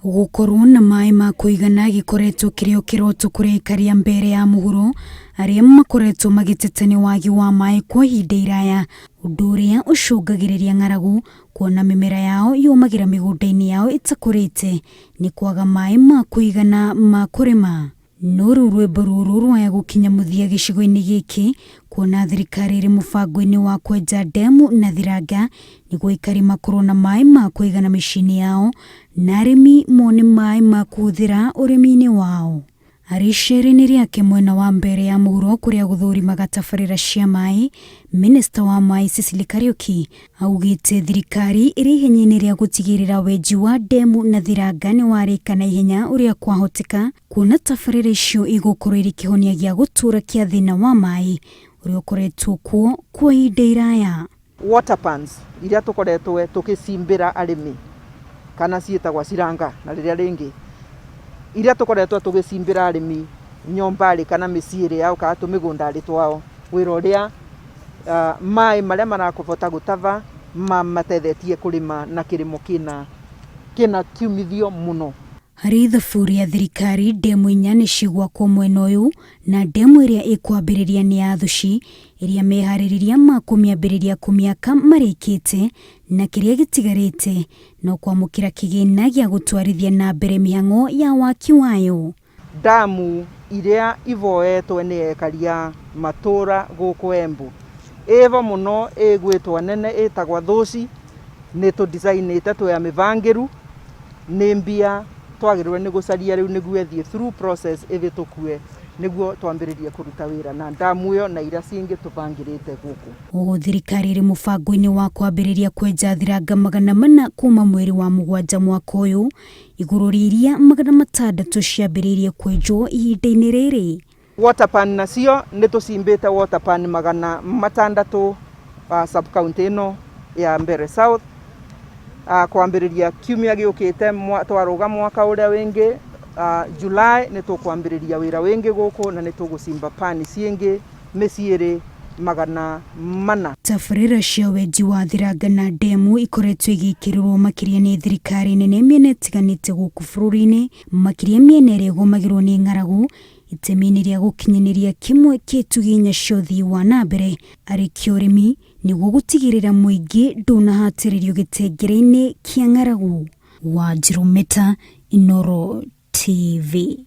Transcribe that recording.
Gũkorwo na maĩ ma kũigana gĩkoretwo kĩrĩ o kĩroto kũrĩ aikari a Mbeere ya mũhuro arĩa makoretwo magĩteta nĩ wagi wa maĩ kwa ihinda iraya, ũndũ ũrĩa ũcũngagĩrĩria ng'aragu kuona mĩmera yao yũmagĩra mĩgũnda-inĩ yao ĩtakũrĩte nĩ kwaga maĩ ma kũigana ma kũrĩma. No rĩu rwĩmbo rũrũ rwaya gũkinya mũthia gĩcigo-inĩ gĩkĩ kuona thirikari ĩrĩ mũbango-inĩ wa kwenja ndemu na thiranga nĩguo aikari makorwo na maĩ ma kũigana mĩciĩ-inĩ yao na arĩmi mone maĩ ma kũhũthĩra ũrĩmi-inĩ wao. Arĩ icera-inĩ rĩake mwena wa Mbeere ya mũhuro kũrĩa gũthũrimaga tabarĩra cia maĩ, Minista wa maĩ Sicily Kariuki augĩte thirikari ĩrĩ ihenya-inĩ rĩa gũtigĩrĩra wenji wa ndemu na thiranga nĩ warĩka na ihenya ũrĩa kwahoteka kuona tabarĩra icio igũkorwo irĩ kĩhonia gĩa gũtũũra kĩa thĩna wa maĩ ũrĩa ũkoretwo kuo kwa ihinda iraya. Water pans iria tũkoretwo tũgĩcimbĩra arĩmi kana ciĩtagwa ciranga na rĩrĩa rĩngĩ, iria tũkoretwo tũgĩcimbĩra arĩmi nyũmba-rĩ kana mĩciĩ-rĩ yao kana tũmĩgũnda-rĩ twao, wĩra ũrĩa maĩ marĩa marakũbota gũtaba mamatethetie kũrĩma na kĩrĩmo kĩna kĩna kiumithio mũno. Harĩ ithabu rĩa thirikari, ndemu inya nĩ cigwakwo mwena ũyũ na ndemu ĩrĩa ĩkwambĩrĩria nĩ ya Thuci ĩrĩa meharĩrĩria ma kũmĩambĩrĩria kũmĩaka marĩkĩte na kĩrĩa gĩtigarĩte no kwamũkĩra kĩgĩna gĩa gũtwarithia na mbere mĩhang'o ya waki wayo. Ndamu iria ivoetwe nĩ ekari a matũra gũkũ Embu ĩvo mũno ĩgwĩtwo nene ĩtagwa Thũci, nĩ tũ design ĩte twĩ amĩbangĩru, nĩ mbia twagĩrĩirwo nĩ gũcaria rĩu nĩguo ĩthiĩ through process ĩvĩtũkue nĩguo twambĩrĩrie kũruta wĩra na ndamu ĩyo na iria cingĩ tũbangĩrĩte gũkũ. Oho thirikari ĩrĩ mũbango-inĩ wa kwambĩrĩria kwenja thiranga 400 kuma mweri wa mũgwanja mwaka ũyũ igũrũ rĩa iria 600 ciambĩrĩirie kwenjwo ihinda-inĩ rĩrĩ. Water pan nacio nĩ tũcimbĩte water pan 600 sub county ĩno ya Mbeere South kwambĩrĩria kiumia gĩũkĩte twarũga mwaka ũrĩa wĩngĩ July nĩ tũkwambĩrĩria wĩra wĩngĩ gũkũ na nĩ tũgũcimba pan ciĩngĩ mĩciĩ 400. Tabarĩra cia wenji wa thiranga na ndemu ikoretwo igĩkĩrĩrwo makĩria nĩ thirikari nene mĩena ĩtiganĩte gũkũ bũrũri-inĩ, makĩria mĩena ĩrĩa ĩgũmagĩrwo nĩ ng'aragu, itemi-inĩ rĩa gũkinyanĩria kĩmwe kĩa itugĩ inya cia ũthii wa na mbere arĩ kĩo ũrĩmi nĩguo gũtigĩrĩra mũingĩ ndũnahatĩrĩrio gĩtengere-inĩ kĩa ng'aragu. Wanjirũ Meta, Inooro TV.